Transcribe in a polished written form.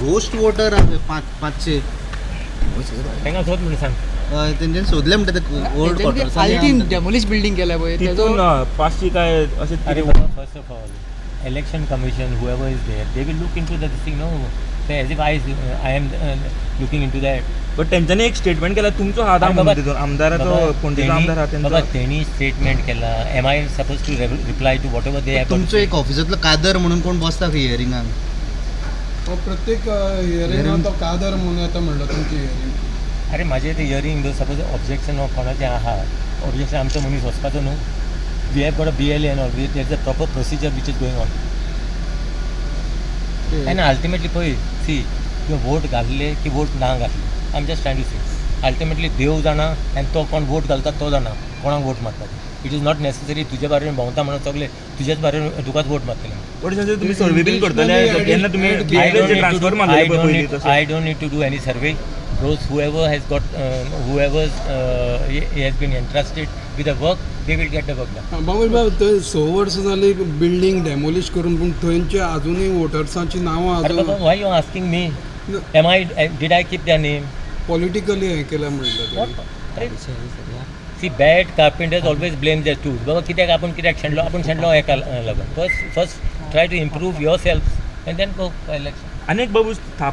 Ghost water आहा पांच 500. तांकां सोद म्हणून सांग. हय, तेंच्यांनी सोदले म्हणटा ते ओल्ड क्वॉर्टर्स. आल्टीन डेमोलिश बिल्डींग केल्या पळय तेजो. तितून 500 काय अशें अरे कितें. बाबा, first of all, election commission, whoever is there, they will look into the thing, no? As if I am looking into that. But तेंच्यांनी एक स्टेटमेंट केला, तुमचो हात आहा म्हणून तितून, आमदाराचो, पणजेचो आमदार आहा बाबा, तेंचो. तेणी स्टेटमेंट केला. Am I suppose to reply to whatever they have? तुमचो एक ऑफिसांतलो कादर म्हणून कोण बसता खंय हियरिंगाक. तो प्रत्येक हियरिंगाक तो कादर म्हणून येता म्हणलो तुमची हियरींग. अरे, म्हाजें ते हियरींग सपोज ऑब्जेक्शन कोणाचें आहा, ऑब्जेक्शन आमचो मनीस वचपाचो न्हू. We have got a BLA and all. There is a proper procedure which is going on. And ultimately पळय, सी, तुवें वोट घातले की वोट ना घातले, I am just trying to say, ultimately देव जाणा आनी तो कोण वोट घालता तो जाणा कोणाक वोट मारता. It is not necessary तुजे बारेन भोंवता म्हणून सगळे तुजेच बारेन तुकाच वोट मारतले. बट तुमी सर्वे बीन करतले जेन्ना तुमी I don't BLA need to transfer do, I मारलेले पळय don't पयलीं need, तशें. I don't need to do any survey. Those whoever has got, whoever's he has been entrusted with the work, they will get the work done. Babush बाब, थंय 6 वर्सां जाली building demolish करून, पूण थंयचे आजुनूय वोटर्सांची नांवां अरे अजून बाबा, why you asking me? No. Am I? Did I keep their name? Politically हें केलां म्हणटा. What? See, bad carpenters always blame their tools. बाबा, कित्याक आपण कित्याक शेणलो, आपण शेणलो हेका लागून. First try to improve yourself and then go election. आनी एक बाबू थापा